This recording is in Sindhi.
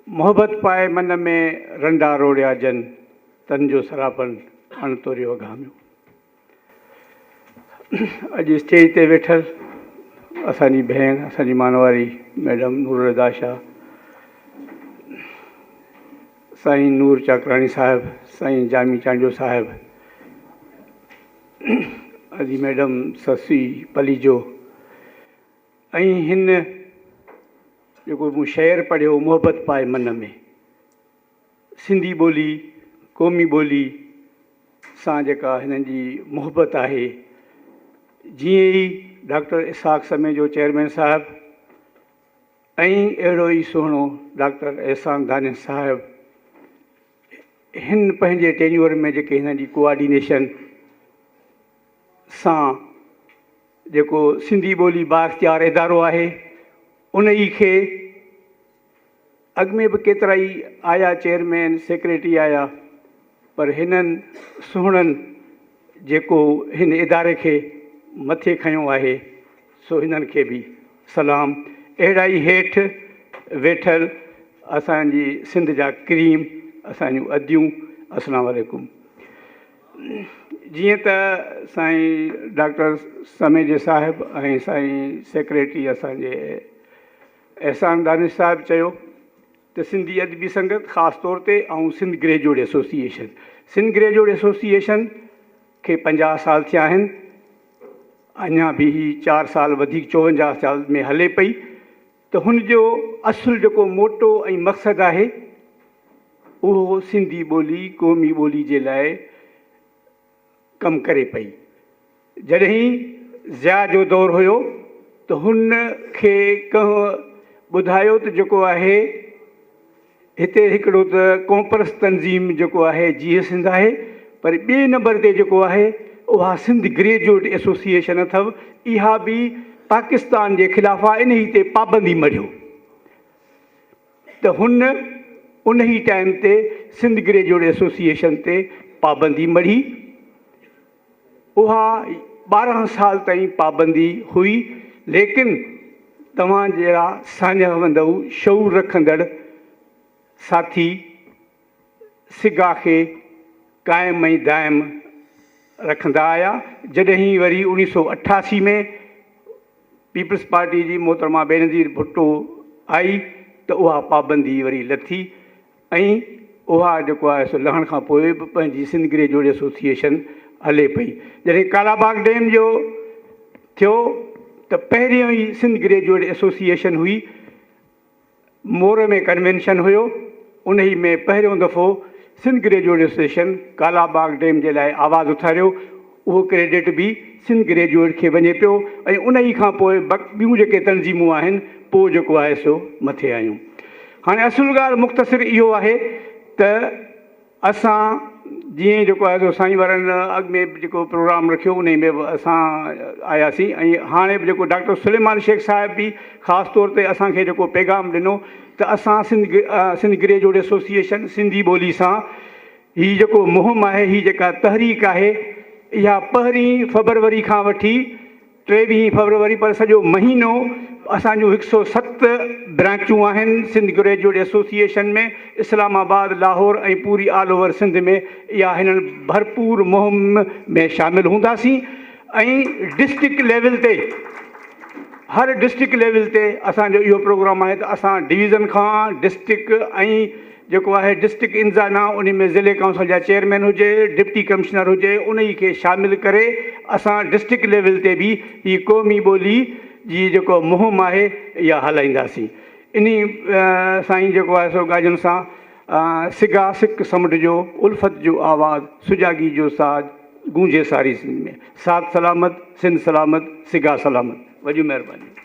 محبت پائي من ۾ رنڊا روڙيا جن، تن جو سراپن اڻ توريو اگهاميو. اڄ اسٽيج تي ويٺل اسان جي ڀيڻ، اسان جي مانواري ميڊم نور الهديٰ شاهه، سائين نور چاڪراڻي صاحب، سائين جامي چانڊيو صاحب، ادي ميڊم سسئي پليجو ۽ هن جيڪو مون شعر پڙهيو محبت پائي من ۾ سنڌي ٻولي قومي ٻولي سان جيڪا هنن جي محبت آهي جيئن ئي ڊاڪٽر اسحاق سميجو چيئرمين صاحب ۽ اهڙو ئي سهڻو ڊاڪٽر احسان دانش صاحب هن پنهنجي ٽينيور ۾ جيڪي هنن جي ڪوآرڊينيشن سان جيڪو سنڌي ٻولي بااختيار ادارو آهي انهي کي اڳ ۾ به ڪيترائي آيا چيئرمين سيڪريٽري آيا پر هنن سهڻن جيڪو هن اداري کي مٿي کنيو آهي سو هنن کي به سلام اهڙا ئي هيٺ ويٺل اسان جي سنڌ جا ڪريم اسان جون اديون اسلام عليڪم. جيئن ته سائين ڊاڪٽر سميجي صاحب ۽ سائين سيڪريٽري اسان جي احسان دانش صاحب چيو ته سنڌي ادبي سنگت خاص طور تي ۽ Sindh graduate association Sindh graduate association کي 50 سال ٿيا آهن اڃا به هي 4 سال وڌيڪ 54 سال ۾ هلي پئي ته هن جو اصل جيڪو موٽو ۽ مقصد آهي اهو سنڌي ٻولي قومي ٻولي جي لاء ڪم ڪري پئي. جڏهن ضياء جو دور هيو ته هن کي ڪنهن ٻڌايو ته جيڪو آهي هتي هڪڙو ته قومپرست تنظيم جيڪو آهي جيئي سنڌ آهي پر ٻئي نمبر تي جيڪو آهي اها سنڌ گريجوئيٽ ايسوسيئيشن اٿو اها به پاڪستان جي خلاف آهي انهي تي پابندي مڙهيو. ته هن انهي ٽائيم تي سنڌ گريجوئيٽ ايسوسيئيشن تي پابندي مڙهي. اها 12 سال تائين پابندي هئي ليڪن توهان جهڙا ساڃاهه وندؤ شعور رکندڙ ساٿي سگا کي قائم ۽ دائم رکندا آيا. جڏهن وري 1988 ۾ پيپلز پارٽي جي محترمه بينظير ڀٽو آئي ته اها پابندي وري لٿي ۽ اها جيڪو آهي سو لهڻ کان پوء به پنهنجي سنڌ گريجوئيٽ ايسوسيئيشن هلي پئي. جڏهن ڪالاباغ ڊيم جو ٿيو ته پهريون ئي سنڌ گريجوئيٽ ايسوسيئيشن هئي. مور ۾ ڪنوينشن هيو انهي ۾ پهريون دفعو Sindh graduate association Kalabagh dam جي لاء آواز اٿاريو اهو ڪريڊٽ به سنڌ گريجوئيٽ کي وڃي پيو ۽ انهي کان پوء ٻيون جيڪي تنظيمون آهن پوء جيڪو آهي سو مٿي آيون هاڻي اصل ڳالهه مختصر اهو آهي ته اسان جيئن جيڪو آهي سو سائين وارن اڳ ۾ به جيڪو پروگرام رکيو انهي ۾ به اسان آياسين ۽ هاڻي به جيڪو ڊاڪٽر سليمان شيخ صاحب به خاص طور تي اسان کي جيڪو پيغام ڏنو ته اسان سنڌ سنڌ گريجوئيٽ ايسوسيئيشن سنڌي ٻولي سان هي جيڪو مهم آهي هي جيڪا تحريڪ آهي اها پهرين فبروري کان وٺي ٽيويهين فبروري پر سڄو مهينو اسان جون 107 برانچون آهن سنڌ گريجوئيٽ ايسوسيئيشن ۾ اسلام آباد، لاهور ۽ پوري آل اوور سنڌ ۾ اها هنن ڀرپور مهم ۾ شامل هونداسين ۽ ڊسٽرڪٽ ليول تي هر ڊسٽرڪٽ ليول تي اسان جو اهو پروگرام آهي ته اسان ڊويزن کان ڊسٽرڪٽ ۽ جيڪو آهي ڊسٽرڪٽ انتظاميا انهي ۾ ضلعي ڪائونسل جا چيئرمين هجي ڊپٽي ڪمشنر هجي انهي کي شامل ڪري اسان ڊسٽرڪٽ ليول تي به هي قومي ٻولي جي جيڪو مهم آهي اها هلائينداسين انهي سائين جيڪو آهي سو ڳالهين سان سگا سڪ سمنڊ جو الفت جو آواز سجاڳي جو ساز گونجي ساري سنڌ ۾ ساٿ سلامت سنڌ سلامت سگا سلامت وڏيون مهربانيون.